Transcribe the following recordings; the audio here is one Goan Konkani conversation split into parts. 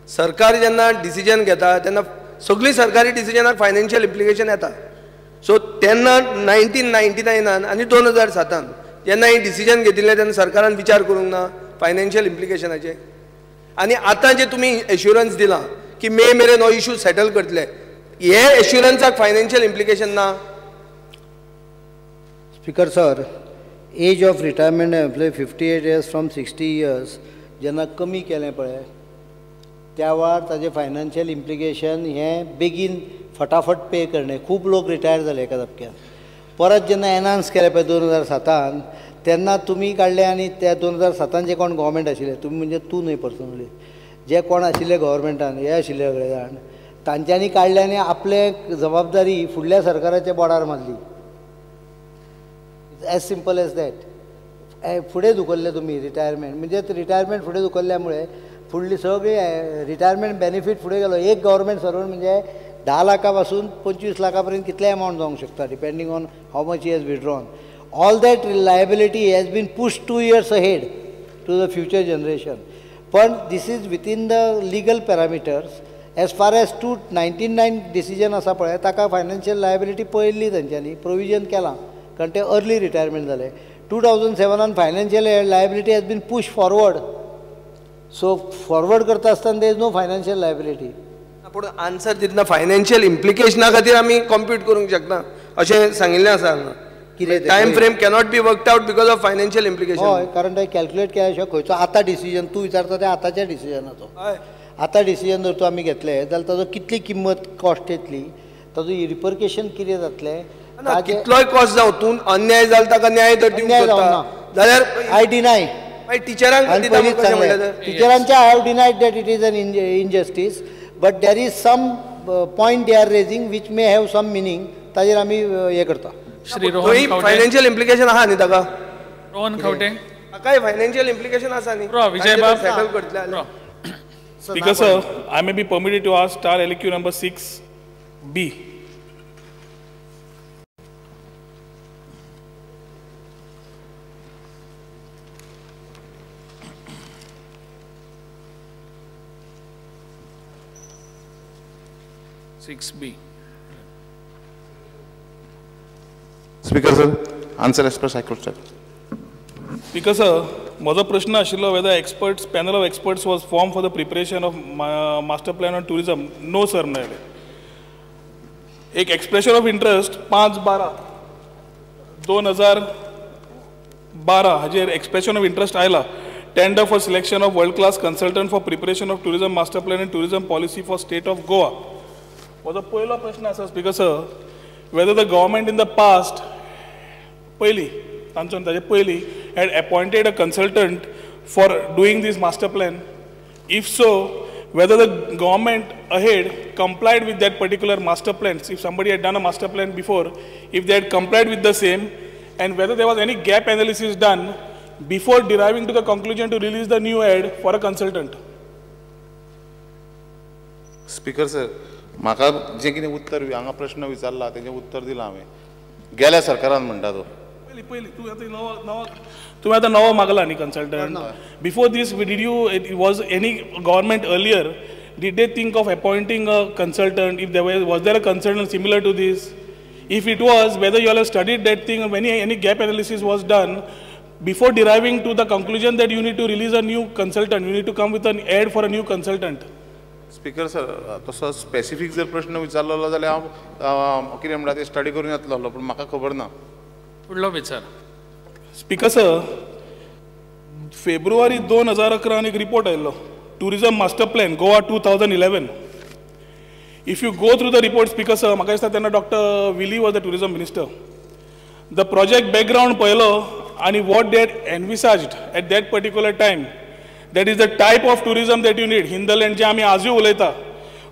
सरकार जेन्ना डिसिजन घेता तेन्ना सगळीं सरकारी डिसिजनाक फायनान्शियल इम्प्लिकेशन येता. सो तेन्ना 1999 आनी 2007 जेन्ना ही डिसिजन घेतिल्लें तेन्ना सरकारान विचार करूंक ना फायनान्शियल इम्प्लिकेशनाचे. आनी आतां जे तुमी एश्युरन्स दिलां की मे मेरेन हो इशू सेटल करतले, हे एश्युरन्साक फायनान्शियल इम्प्लिकेशन ना? Speaker sir, age of retirement employee 58 years from 60 years जेन्ना कमी केलें पळय त्या वेळार ताजें फायनान्शियल इम्प्लिकेशन हें बेगीन फटाफट पे करणे, खूब लोक रिटायर जाले एका धपक्यान. परत जेन्ना एनाउन्स केलें पळय 2007 तेन्ना तुमी काडले आनी त्या 2007 जे कोण गव्हर्मेंट आशिल्ले, तुमी म्हणजे तूं न्हय पर्सनली, जे कोण आशिल्ले गव्हर्मेंटान हे आशिल्ले सगळे जाण, तांच्यांनी काडले आनी आपले जबाबदारी फुडल्या सरकाराच्या बोडार मारली. As simple as that. फुडें धुकल्ले तुमी रिटायरमेंट, म्हणजे रिटायरमेंट फुडें धुकल्ल्या मुळे फुडली सगळी रिटायरमेंट बेनिफीट फुडें गेलो. एक गव्हर्मेंट सर्वंट म्हणजे 10 लाखा पासून 25 लाखा पर्यंत कितले अमावंट जावंक शकता, depending on how much he has withdrawn. All that liability has been pushed 2 years ahead to the future generation. पण this is within the legal parameters. As far as 299 decision आसा पळय ताका फायनान्शियल लायबिलिटी पळयल्ली तेंच्यांनी, प्रोविजन केलां कारण ते अर्ली रिटायरमेंट जाले. 2007 financial liability has been push forward. So forward करता आसतना there is no financial liability. पूण आन्सर दितना फायनान्शियल इम्प्लिकेशना खातीर आमी कॉम्प्यूट करूंक शकना अशें सांगिल्लें आसा हांगा. कितें time frame cannot be worked out because of financial implication. हय, कारण ते कॅल्क्युलेट केल्या शिवाय खंयचो आतां डिसिजन तूं विचारता ते आतांच्या डिसिजनाचो. आतां डिसिजन जर तूं आमी घेतले जाल्यार ताजो कितली किंमत कॉस्ट येतली, ताजो रिपर्केशन कितें जातलें, कितलोय कॉस्ट जावं, तूं अन्याय जालो ताका न्याय तर दिवंक सोदता जाल्यार I deny. टिचरांक टिचरांच्या I have denied that it is an injustice, but there is some point they are raising which may have some meaning, ताजेर आमी हें करता. श्री रोहन खवटे, फायनान्शियल इम्प्लिकेशन आहा न्ही ताका. रोहन खवटे ताकाय फायनान्शियल इम्प्लिकेशन आसा न्ही. विजय बाब. Speaker sir, I may be permitted to ask star LQ number 6B. Speaker sir, answer as per High Court sir. Speaker sir, म्हजो प्रश्न आशिल्लो whether experts panel of experts was formed for the preparation of master plan on tourism. No sir मेळ्ळें. एक एक्सप्रेशन ऑफ इंट्रस्ट 5/12/2012 हाजेर एक्सप्रेशन ऑफ इंट्रस्ट आयला. Tender for selection of world class consultant for preparation of tourism master plan and tourism policy for state of Goa. म्हजो पयलो प्रश्न आसा speaker sir, whether the government in the past पयलीं तांचो ताजे पयलीं had appointed a consultant for doing this master plan. If so, whether the government ahead complied with that particular master plan. If somebody had done a master plan before, if they had complied with the same, and whether there was any gap analysis done before deriving to the conclusion to release the new ad for a consultant. Speaker sir, म्हाका जें कितें उत्तर हांगा प्रश्न विचारला तेजें उत्तर दिलां हांवें. गेल्या सरकारान म्हणटा तो पयलीं तूं आतां नवो तुवें आतां नवो मागला न्ही consultant. Before this did you was any government earlier did they think of appointing a consultant? If there was there a consultant similar to this? If it was, whether you all have studied that thing, any gap analysis was done before deriving to the conclusion that you need to release a new consultant, you need to come with an ad for a new consultant. Speaker sir, तसो स्पेसिफीक जर प्रश्न विचारलो जाल्यार हांव कितें म्हणटा तें स्टडी करून येतलो आसलो, पूण म्हाका खबर ना. फुडलो विचार. स्पीकर सर, फेब्रुवारी 2011 एक रिपोर्ट आयिल्लो, tourism master plan Goa 2011. If you go through the report speaker sir, म्हाका दिसता तेन्ना doctor Willie was the tourism minister. The project background पळयलो आनी what they had envisaged at that particular time, that is the type of tourism that you need. Hinterland जे आमी आजूय उलयता,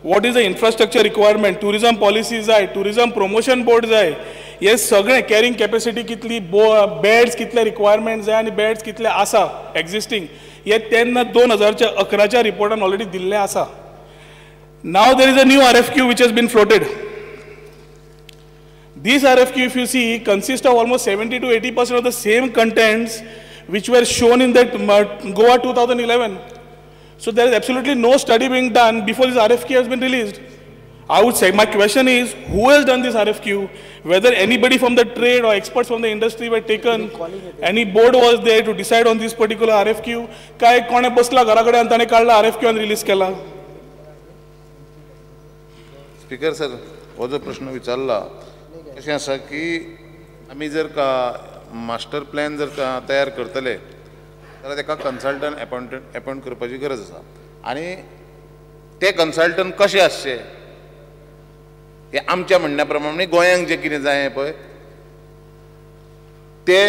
what is the infrastructure requirement, tourism policy जाय, टुरिजम प्रमोशन बोर्ड जाय, हे सगळें कॅरिंग कॅपेसिटी कितली, बेड्स कितले रिक्वायरमेंट जाय आनी बेड्स कितले आसा एक्झिस्टींग, हे तेन्ना 2011 रिपोर्टान ऑलरेडी दिल्लें आसा. Now there is a new RFQ which has been floated. This RFQ, if you see, consists of almost 70 to 80% of the same contents which were shown in that Goa 2011. So there is absolutely no study being done before this RFQ has been released. I would say my question is, who has done this RFQ? Whether anybody from the trade or experts from the industry were taken, any board was there to decide on this particular RFQ? काय कोणे बसला घरा कडेन आनी ताणें काडला RFQ आनी रिलीज केला? स्पीकर सर, हो जो प्रश्न विचारला कशें आसा की आमी जर मास्टर प्लॅन जर तयार करतले जाल्यार ताका कन्सल्टंट एपॉयंट करपाची गरज आसा आनी ते कन्सल्टंट कशे आसचे हे आमच्या म्हणण्या प्रमाणे गोंयांक जें कितें जाय पळय ते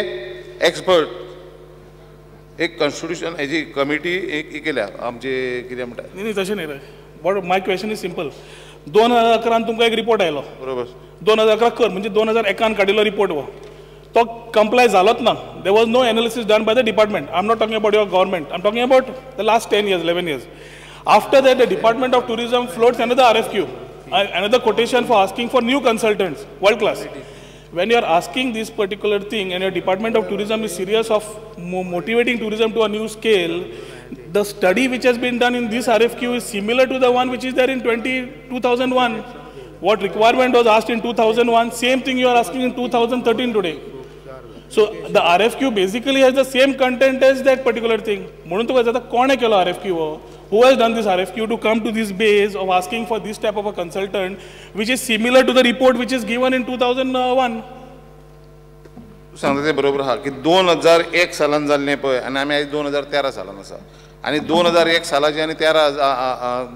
एक्सपर्ट एक कॉन्स्टिट्युशन हेजी कमिटी एक केल्या आमचे कितें म्हणटा. न्ही तशें न्ही रे, but my question is simple. 2011 तुमकां एक रिपोर्ट आयलो, बरोबर? 2011 कर म्हणजे 2001 काडिल्लो रिपोर्ट हो, तो कंप्लाय जालोच ना. There was no analysis done by the department. I am not talking about your government, I am talking about the last 10 years 11 years. After that the department of tourism floats another RFQ, another quotation for asking for new consultants, world class. When you are asking this particular thing and your Department of Tourism is serious of motivating tourism to a new scale, the study which has been done in this RFQ is similar to the one which is there in 2001. What requirement was asked in 2001, same thing you are asking in 2013 today. So the RFQ basically has the same content as that particular thing. म्हणून तुका जाता कोणें केलो RFQ हो? Who has done this RFQ to come to this base of asking for this type of a consultant, which is similar to the report which is given in 2001? सांगता तें बरोबर आहा की 2001 सालान जाल्लें पळय आनी आमी आयज 2013 सालान आसा आनी 2001 सालाचें आनी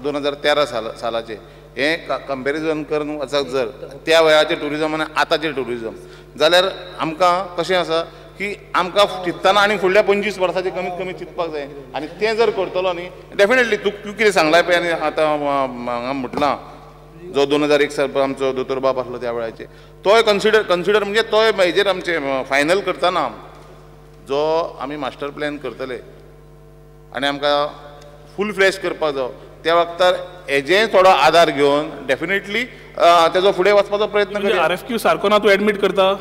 2013 सालाचें हें कंपेरिजन करून वचत जर त्या वेळाचें ट्युरिजम आनी आतांचें ट्युरिजम जाल्यार आमकां कशें आसा की आमकां चिंततना आनी फुडल्या 25 वर्साचें कमीत कमी चिंतपाक जाय आनी तें जर करतलो न्ही डेफिनेटली तूं कितें सांगलां पळय आनी आतां हांगा म्हटलां जो 2001 साल आमचो दोतोर बाब आसलो त्या वेळाचेर तोय कन्सिडर म्हणजे तोय हेजेर आमचे फायनल करतना जो आमी मास्टर प्लॅन करतले आनी आमकां फूल फ्लॅश करपाक जायो त्या वक्तार हेजेय थोडो आदार घेवन डेफिनेटली तेजो फुडें वचपाचो प्रयत्न करया. RFQ सारको ना तूं एडमीट करता?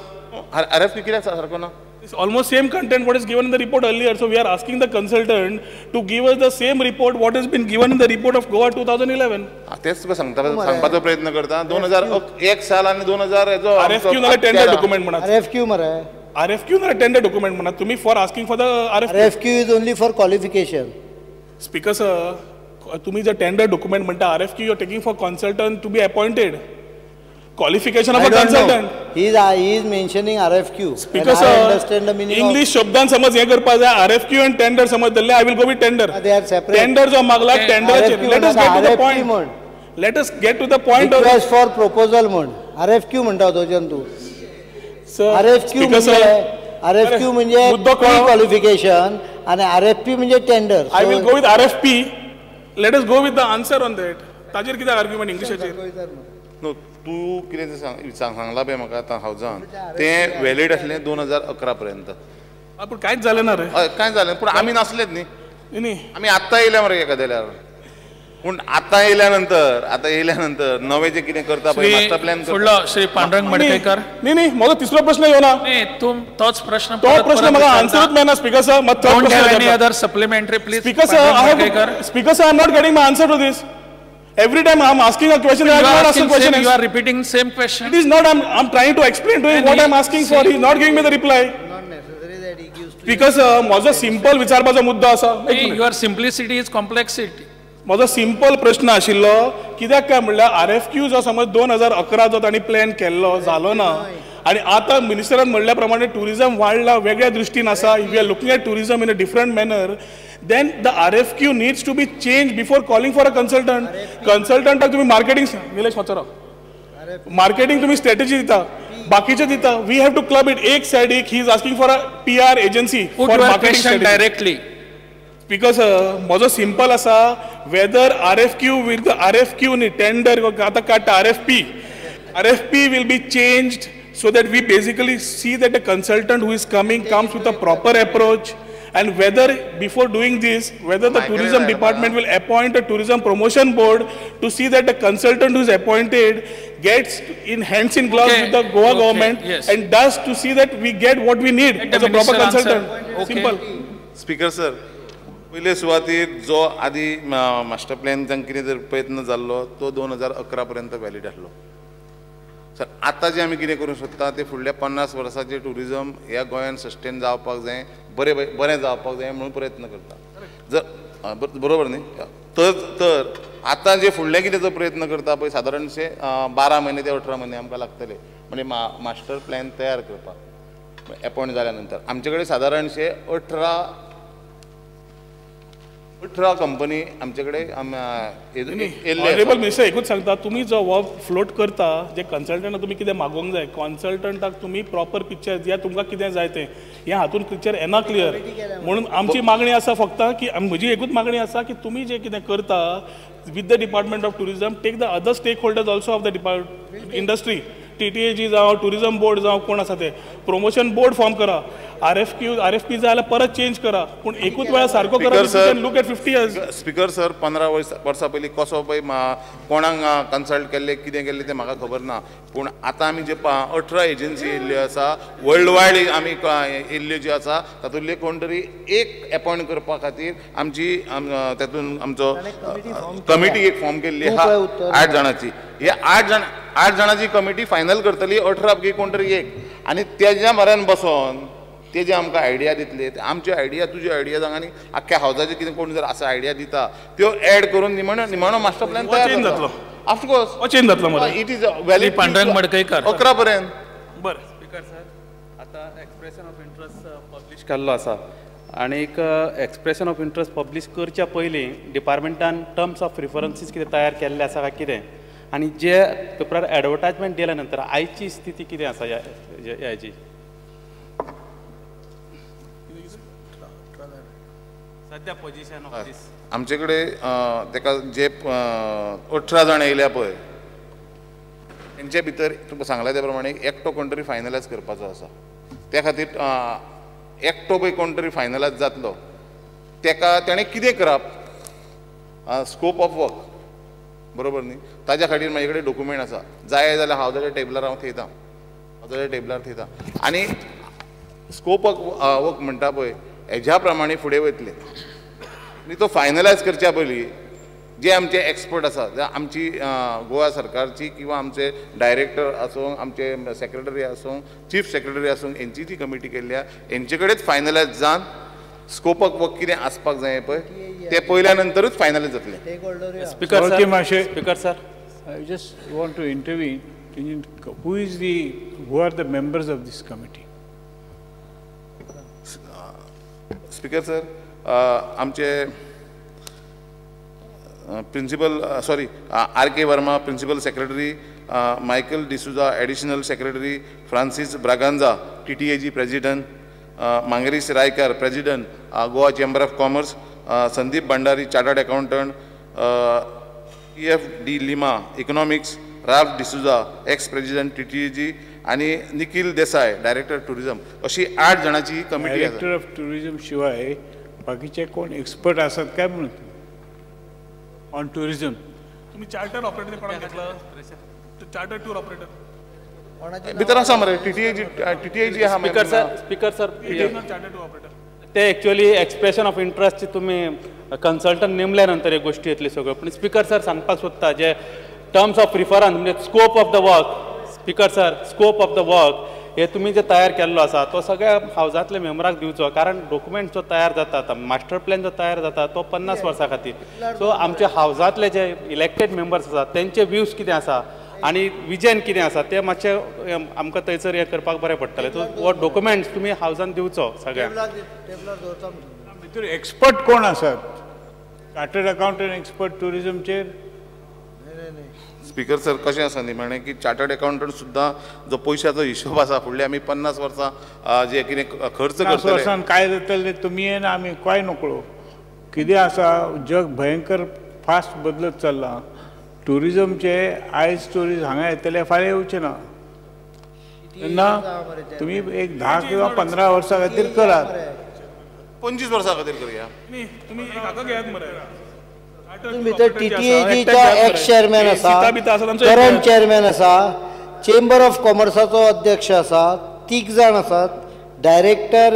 RFQ कित्याक सारको ना? It's almost same content what is given in the report earlier. So we are asking the consultant to give us the same report what has been given in the report of Goa 2011. तेच तुका सांगपाचो प्रयत्न करता. 2001 साल आनी 2000 हेजो RFQ नाल्यार टेंडर डॉक्युमेंट म्हणा. RFQ मरे, RFQ नाल्यार टेंडर डॉक्युमेंट म्हणा तुम्ही for asking for the RFQ. RFQ is only for qualification. Speaker sir, तुम्ही जर टेंडर डॉक्युमेंट म्हणता RFQ you are taking for consultant to be appointed. Qualification of a consultant. He is mentioning RFQ. Speaker sir, I understand the meaning. English शब्दान समज हे करपा जाय. RFQ and tender समज धरले, I will go with tender. They are separate. Tender जो मागला tender. Let us get to the point. Let us get to the point. Request for proposal म्हण. RFQ म्हणता तो तू. Sir, RFQ म्हणजे RFQ म्हणजे क्वालिफिकेशन आणि RFP म्हणजे tender. I will go with RFP. Let us go with the answer on that. ताजेर कितें आर्ग्युमेंट इंग्लिशाचेर? नो, तूं कितें सांगलां पळय म्हाका आतां हावजान तें व्हॅलीड आसलें 2011 पर्यंत. पूण कांयच जालें ना रे. हय कांय जालें पूण आमी नासलेच न्ही. न्ही आमी आत्तां येयल्या मरे एका जाल्यार. पूण आतां येयल्या नंतर नवें जें कितें करता पळय मास्टर प्लॅन फुडलो श्री पांडुरंग मडकयकर. न्ही न्ही म्हजो तिसरो प्रश्न येवना. न्ही तूं तोच प्रश्न तो प्रश्न म्हाका आन्सरूच मेळना speaker sir. Don't have any other supplementary please. Speaker sir, I have speaker sir, I am not getting my answer to this. Every time I am asking a question, I am not asking question. You are repeating same question. It is not. I am trying to explain to him what I am asking for. He is not giving me the reply. Not necessary that he gives. Because म्हजो सिंपल विचारपाचो मुद्दो आसा. Your simplicity is complexity. म्हजो सिंपल प्रश्न आशिल्लो कित्याक काय म्हणल्यार RFQ जो समज 2011 जो तांणी प्लॅन केल्लो जालो ना आनी आतां मिनिस्टरान म्हणल्या प्रमाणे ट्युरिजम वाडला वेगळ्या दृश्टीन आसा. We are looking at tourism in a different manner. Then the RFQ needs to be changed before calling for a consultant. Consultant तुम्ही मार्केटिंग निलेश मातसो मार्केटिंग तुम्ही स्ट्रॅटेजी दिता बाकीचे दिता. We have to club it. एक सायडीक he is asking for a PR agency for marketing strategy directly. Because म्हजो सिंपल आसा whether RFQ with the RFQ न्ही टेंडर आतां काडटा RFP. RFP will be changed so that we basically see that the consultant who is coming comes with a proper approach and whether before doing this, whether the tourism department will appoint a tourism promotion board to see that the consultant who is appointed gets in hands in gloves with the Goa government and does to see that we get what we need as a proper consultant. Simple. Speaker sir, पयले सुवातीर जो आदी मास्टर प्लॅन जांकां कितें जर प्रयत्न जाल्लो तो 2011 पर्यंत व्हॅलीड आसलो. सर आतां जें आमी कितें करूंक सोदता तें फुडल्या 50 वर्सांचें ट्युरिजम ह्या गोंयान सस्टेन जावपाक जाय, बरें बरें जावपाक जाय म्हणून प्रयत्न करता. जर बरोबर न्ही तर आतां जे फुडलें कितें जो प्रयत्न करता पळय सादारणशे 12 म्हयने ते 18 म्हयने आमकां लागतले म्हणजे मास्टर प्लॅन तयार करपाक. एपॉयंट जाल्या नंतर आमचे कडेन सादारणशे 18 कंपनी आमचे कडेन. ऑनरेबल मिनिस्टर एकूच सांगता, तुमी जो हो फ्लोट करता जे कन्सल्टंटाक तुमी कितें मागोवंक जाय, कन्सल्टंटाक तुमी प्रॉपर पिक्चर दिया तुमकां कितें जाय तें. ह्या हातून पिक्चर येना क्लियर म्हणून आमची मागणी आसा फक्त की म्हजी एकूच मागणी आसा की तुमी जें कितें करता with the department of tourism take the other stakeholders also of the industry, TTAG जावं टुरिजम बोर्ड जावं कोण आसा ते प्रोमोशन बोर्ड फॉर्म करा, RFQ RFP जाय जाल्यार परत चेंज करा, पूण एकूच वेळार सारको करा. Look at 50 years. Speaker sir 15 वर्सां पयलीं कसो पळय कोणाक कन्सल्ट केल्ले कितें केल्लें तें म्हाका खबर ना, पूण आतां आमी जे 18 एजन्सी येयल्ल्यो आसा वर्ल्ड वायड आमी येयल्ल्यो ज्यो आसा तातूंतले कोण तरी एक एपॉयंट करपा खातीर आमची तातूंत आमचो कमिटी एक फॉर्म केल्ली आहा 8 जाणांची. हे 8 जाणांची कमिटी फायनल करतली 18 पैकी कोण तरी एक, आनी तेज्या म्हऱ्यान बसोन ते जे आमकां आयडिया दितले आमच्यो आयडिया तुज्यो आयडिया जावं आनी आख्ख्या हावजाचे कितें कोण जर आसा आयडिया दिता त्यो एड करून निमाणो मास्टर प्लॅन तयार जातलो. ऑफकोर्स चेंज जातलो मरे, it is valid. Pandurang Madkaikar 11 पर्यंत. बरें स्पीकर सर, आतां एक्सप्रेशन ऑफ इंट्रस्ट पब्लीश केल्लो आसा आनीक एक्सप्रेशन ऑफ इंट्रस्ट पब्लीश करच्या पयलीं डिपार्टमेंटान टर्म्स ऑफ रिफरन्सीस कितें तयार केल्ले आसा काय कितें, आनी जे पेपरार एडवर्टायजमेंट दिल्या नंतर आयची स्थिती कितें आसा ह्याची सद्या पोजिशन ऑफ दीस? आमचे कडेन ताका जे 18 जाण येयल्या पळय तेंचे भितर तुमकां सांगला त्या प्रमाणे एकटो कोण तरी फायनलायज करपाचो आसा. त्या खातीर एकटो पळय कोण तरी फायनलायज जातलो तेका तेणें कितें करप, स्कोप ऑफ वर्क बरोबर न्ही, ताज्या खातीर म्हाजे कडेन डॉक्युमेंट आसा. जाय जाल्यार हांव जाल्यार टेबलार हांव थेयता, हांव जाल्यार टेबलार थेयता आनी स्कोप ऑफ वर्क म्हणटा पळय हेज्या प्रमाणे फुडें वयतले. आनी तो फायनलायज करच्या पयलीं जे आमचे एक्सपर्ट आसा, आमची गोवा सरकारची किंवा आमचे डायरेक्टर आसूं, आमचे सेक्रेटरी आसूं, चीफ सेक्रेटरी आसूं, हेंची जी कमिटी केल्ली आसा हेंचे कडेच फायनलायज जावन स्कोप ऑफ वर्क कितें आसपाक जाय पळय ते पळयल्या नंतरूच फायनलायज जातलें. Speaker sir, speaker sir, I just want to intervene. Who are the members of this committee? Speaker sir, आमचे principal sorry R K Verma principal secretary, Michael D'Souza additional secretary, Francis Braganza TTAG president, Mangesh Raikar president Goa chamber of commerce, Sandeep Bhandari chartered accountant, P F D Lima economics, Ralph D'Souza ex president TTAG आनी निखील देसाय डायरेक्टर टुरिजम. अशी 8 जाणांची कमिटी आसा. डायरेक्टर ऑफ टुरिजम शिवाय बाकीचे कोण एक्सपर्ट आसात काय म्हणून ऑन टुरिजम? तुमी चार्टर ऑपरेटर कोणाक घेतला? चार्टर टूर ऑपरेटर भितर आसा मरे TTAG, TTAG आहा. Speaker sir, speaker sir, charter tour operator ते एक्चुअली एक्सप्रेशन ऑफ इंट्रस्ट तुमी कन्सल्टंट नेमल्या नंतर एक गोष्टी येतली सगळ्यो. पूण स्पीकर सर सांगपाक सोदता जे टर्म्स ऑफ रिफरन्स म्हणजे scope of the work, speaker sir scope of the work हे तुमी जे तयार केल्लो आसा तो सगळ्या हावजांतल्या मेंबराक दिवचो, कारण डॉक्युमेंट जो तयार जाता आतां मास्टर प्लॅन जो तयार जाता तो 50 वर्सां खातीर. सो आमच्या हावजांतले जे इलेक्टेड मेंबर्स आसात तेंचे व्यूज कितें आसा आनी विजन कितें आसा तें मातशें आमकां थंयसर हें करपाक बरें पडटलें. सो हो डॉक्युमेंट्स तुमी हावजान दिवचो सगळ्यांक. भितर एक्सपर्ट कोण आसात? चार्टर्ड अकाउंटंट एक्सपर्ट टुरिजमचेर? स्पीकर सर कशें आसा न्ही म्हळें की चार्टर्ड अकाउंटंट सुद्दां जो पयशाचो हिशोब आसा फुडले आमी 50 वर्सां जे कितें खर्च करतले वर्सान काय जातलें तुमी आनी आमी काय नकळो. कितें आसा जग भयंकर फास्ट बदलत चल्लां. टुरिजमचे आयज ट्युरिस्ट हांगा येतले फाल्यां येवचे ना, तेन्ना तुमी एक 10 किंवा 15 वर्सां खातीर करात, 25 वर्सां खातीर करुया. तुमी एक हाका घेयात मरे, भितर टीटीएजीचो एक्स चेअरमॅन आसा, करंट चेअरमॅन आसा, चेंबर ऑफ कॉमर्साचो अध्यक्ष आसा, 3 जाण आसात, डायरेक्टर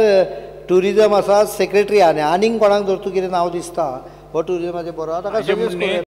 टुरिजम आसा सेक्रेटरी आनी आनीक कोणाक जर तूं कितें नांव दिसता हो टुरिजमाचें बरो ताका म्हाजें सजेस्ट म्हणणें करूया.